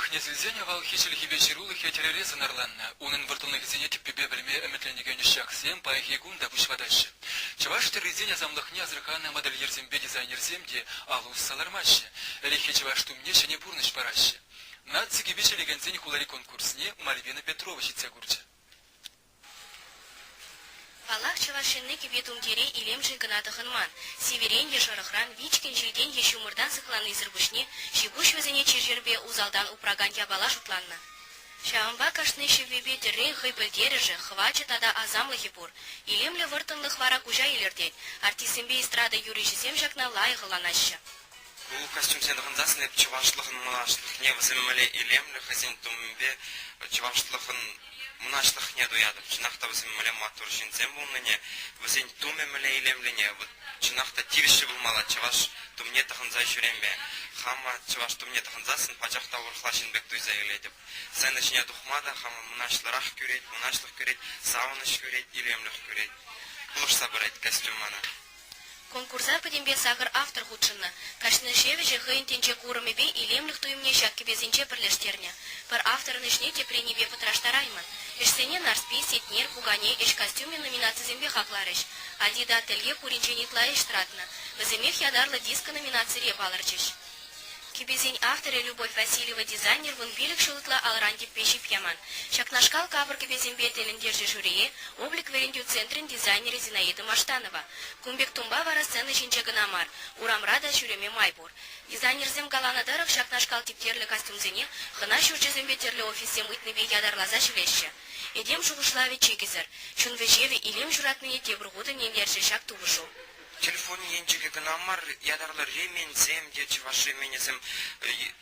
Йӑх-несӗлсен авалхи чӗлхипе ҫырулӑхӗ тӗрӗре сӑнарланнӑ. Унӑн вӑрттӑнлӑхӗсене тӗппипе пӗлме ӗмӗтленекен ӑсчахсем паянхи кун та пуҫ ватаҫҫӗ. Чӑваш тӗррисен асамлӑхне асӑрханӑ модельерсемпе дизайнерсем те алӑ усса лармаҫҫӗ, ӗлӗкхи чӑваш тумне ҫӗнӗ пурнӑҫ параҫҫӗ. Наци кӗпи ҫӗлекенсен хулари конкурсне Мальвина Петрова ҫитсе курчӗ. Паллах, чӑваш ҫынни кӗпе-тумтире илемшӗн кӑна тӑхӑнман. Сивӗрен е шӑрӑхран, вичкӗн ҫилтен е ҫумӑртан сыхланнисӗр пуҫне ҫи-пуҫ вӗсене чир-чӗрпе усалтан упракан япала шутланнӑ. Ҫавӑнпа кашни ҫӗввипе тӗррин хӑй пӗлтерӗшӗ, хӑвачӗ тата асамлӑхӗ пур. Илемлӗ вӑрттӑнлӑх вара куҫа илӗртет. Артистсемпе эстрада юрӑҫисем ҫакна лайӑх ӑнланаҫҫӗ. Ку костюмсене тӑхӑнсассӑн эп чӑвашлӑхӑн мӑнаҫлӑхне, вӗсем мӗнле илемлӗ хӑйсен тумӗпе чӑвашлӑхӑн мӑнаҫлӑхне туятӑп. Чӑнах та вӗсем мӗнле маттур ҫынсем пулнине, вӗсен тумӗ мӗнле илемлине, вот чӑнах та тивӗҫлӗ пулмалла чӑваш тумне тӑхӑнса ҫӳреме. Хама чӑваш тумне тӑхӑнсассӑн пачах та урӑхла ҫын пек туйса илетӗп. Сцена ҫине тухма та хама мӑнаҫлӑрах кӳрет, мӑнаҫлӑх кӳрет, савӑнӑҫ кӳрет, илемлӗх кӳрет. Пулӑшса пырать костюм мана. Конкурса пӗтӗмпе сакӑр автор хутшӑннӑ. Кашни ҫӗвӗҫӗ хӑйӗн тӗнче курӑмӗпе илемлӗх туйӑмне ҫак кӗпесенче пӗрлештернӗ. Пӗр авторӑн ӗҫне теприннипе пӑтраштараймӑн. Ӗҫсене Нарспи, Сетнер, Пукане, Ӗҫ костюмӗ номинацисемпе хакларӗҫ. Адида ателье пуринчен ытла ӗҫ тӑратнӑ. Вӗсемех ятарлӑ диско номинацире палӑрчӗҫ. Кӗпесен авторӗ Любовь Васильева дизайнер вунпилӗк ҫул ытла алран йӗппе ҫип яман. Ҫакнашкал капӑр кӗпесемпе тӗлӗнтерчӗ жюрие Облик вӗрентӳ центрӗн дизайнерӗ Зинаида Маштанова. Кун пек тумпа вара сцена ҫинче кӑна мар, урамра та ҫӳреме май пур. Дизайнерсем каланӑ тӑрӑх, ҫакнашкал типтерлӗ костюмсене хӑна ҫурчӗсемпе тӗрлӗ офиссем ыйтнипе ятарласа ҫӗлеҫҫӗ. Этем шухӑшлавӗ чикӗсӗр. Чун вӗҫевӗ илем ҫуратнине тепӗр хут ӗнентерчӗ ҫак тупӑшу. Телефон енчӗкӗ кӑна мар, ятарлӑ ременьсем те, чӑваш ременӗсем,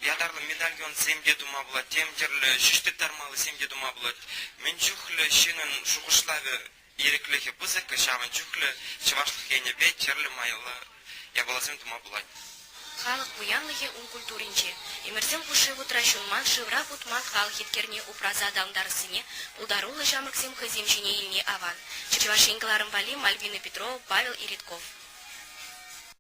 ятарлӑ медальонсем те тума пулать, тем тӗрлӗ ҫӳҫ тыттармаллисем те тума пулать. Мӗн чухлӗ ҫыннӑн шухӑшлавӗ ирӗклӗхӗ пысӑк, ҫавӑн чухлӗ чӑвашлӑх енӗпе тӗрлӗ майлӑ япаласем тума пулать. Халӑх пуянлӑхӗ ун культуринче. Ӗмӗрсем хушши вутра ҫунман, шывра путман халӑх еткерне упраса аталантарассине пултаруллӑ ҫамрӑксем хӑйсем ҫине илни аван. Чӑваш Ен кӑларӑм валли Мальвина Петрова, Павел Иритков.